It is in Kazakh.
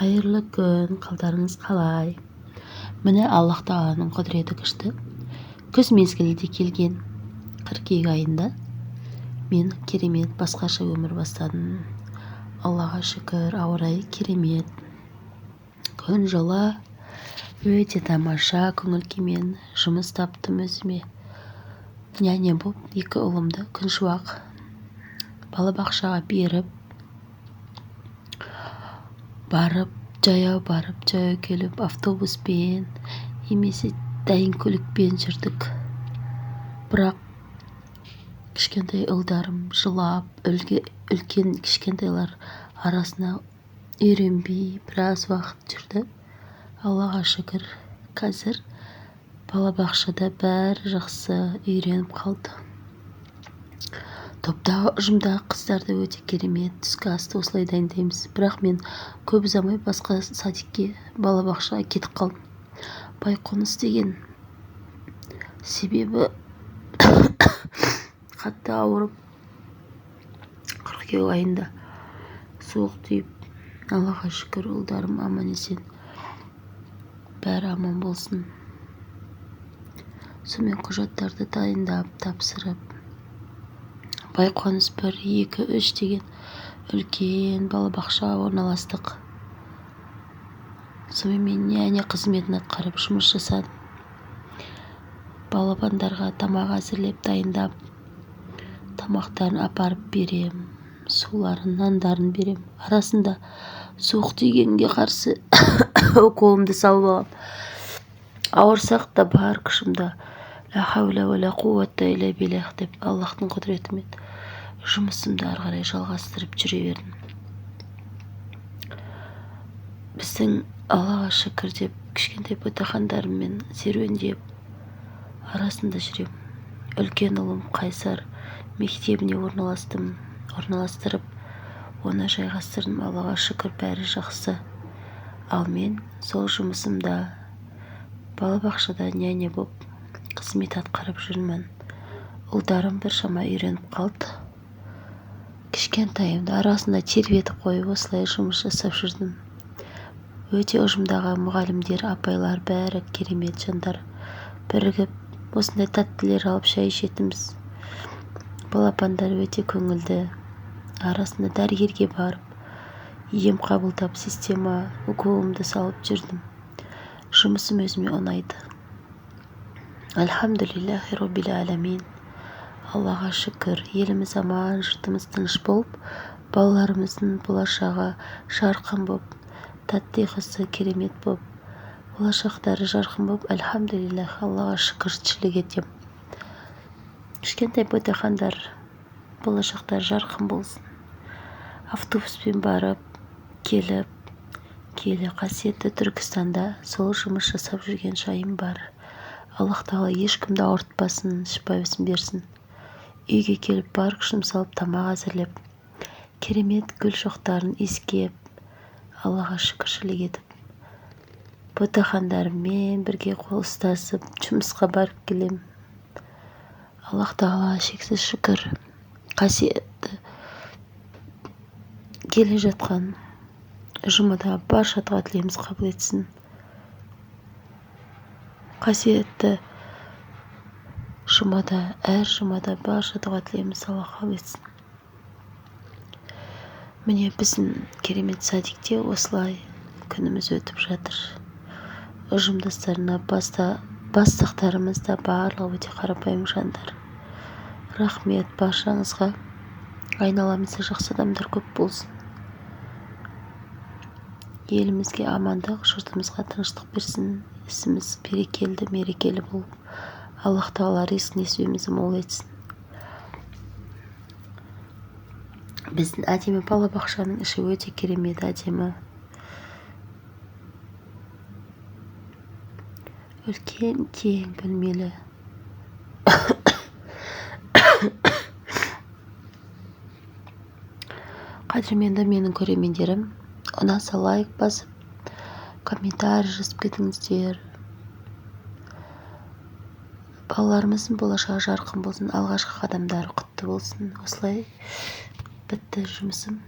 Қайырлы күн, қалдарыңыз қалай? Міне, Аллах тағаланың құдіреті күшті. Күз мезгілі де келген. Қыркүйек айында мен керемет басқаша өмір бастадым. Аллаға шүкір, ауа райы керемет. Күн жылы, өте тамаша көңіл күймен жұмыс таптым өзіме. Няня боп екі ұлымды күншуақ балабақшаға беріп, барып, жаяу барып, жаяу келіп, автобуспен немесе дайын көлікпен жүрдік. Бірақ кішкентай ұлдарым жылап, үлкен кішкентайлар арасына үйренбей біраз уақыт жүрді. Аллаға шүкір, қазір балабақшада бәрі жақсы үйреніп қалды. Топтағы, ұжымдағы қыздар да өте керемет. Түскі асты осылай дайындаймыз. Бірақ мен көп ұзамай басқа садикке, балабақшаға кетіп қалдым. Байқоныс деген. Себебі қатты ауырып, қыркүйек айында суық тиіп, Аллаға шүкір, ұлдарым аман есен, бәрі аман болсын. Сонымен құжаттарды дайындап, тапсырып, Байқоныс 1, 2, 3 деген үлкен балабақшаға орналастық. Сонымен мен няня қызметін атқарып жұмыс жасадым. Балапандарға тамақ әзірлеп, дайындап, тамақтарын апарып берем, суларын, нандарын берем. Арасында суық тигенге қарсы уколымды салып алам. Ауырсақ та бар күшімді ла хаула уа ла қуата илля биллах деп Аллахтың құдіретімен жұмысымды ары қарай жалғастырып жүре бердім. Біздің Аллаға шүкір деп кішкентай ботақандарыммен серуендеп арасында жүрем. Үлкен ұлым Қайсар мектебіне орналастырып, оны жайғастырдым. Аллаға шүкір, бәрі жақсы. Ал мен сол жұмысымда балабақшада няня боп қызмет атқарып жүрмін. Ұлдарым біршама үйреніп қалды. Кішкентайымды арасында тербетіп қойып осылай жұмыс жасап жүрдім. Өте ұжымдағы мұғалімдер, апайлар бәрі керемет жандар. Бірігіп осындай тәттілер алып шай ішетінбіз. Балапандар өте көңілді. Арасында дәрігерге барып, ем қабылдап, система уколымды салып жүрдім. Жұмысым өзіме ұнайды. Альхамдулиллахи роббил аламин. Аллаға шүкір, еліміз аман, жұртымыз тыныш болып, балаларымыздың болашағы жарқын боп, тәтті ұйқысы керемет боп, болашақтары жарқын боп, альхамдулиллах, Аллаға шүкіршілік етем. Кішкентай ботақандар болашақтары жарқын болсын. Автобуспен барып, келіп, келі қасиетті Түркістанда сол жұмыс жасап жүрген жайым бар. Аллах тағала ешкімді ауыртпасын, шипасын берсін. Үйге келіп бар күшім салып тамақ әзірлеп, керемет гүл шоқтарын иіскеп, Аллаға шүкіршілік етіп, ботақандарыммен бірге қол ұстасып жұмысқа барып келем. Аллах тағалаға шексіз шүкір. Қасиетті келе жатқан жұмада барша дұға тілеуіміз қабыл етсін. Қасиетті жұмада, әр жұмада барша дұға тілеуіміз Алла қабыл етсін. Міне, біздің керемет садикте осылай күніміз өтіп жатыр. Ұжымдастарына бастықтарымыз да барлығы өте қарапайым жандар. Рахмет баршаңызға. Айналамызда жақсы адамдар көп болсын. Елімізге амандық, жұртымызға тыныштық берсін. Ісіміз берекелі, мерекелі болып, Аллах тағала ризық несібемізді мол етсін. Біздің әдемі балабақшаның іші өте керемет әдемі. Үлкен кең бөлмелі. Қадірменді менің көрермендерім, ұнаса лайк басып, комментарий жазып кетіңіздер. Балаларымыздың болашағы жарқын болсын, алғашқы қадамдары құтты болсын. Осылай бітті жұмысым.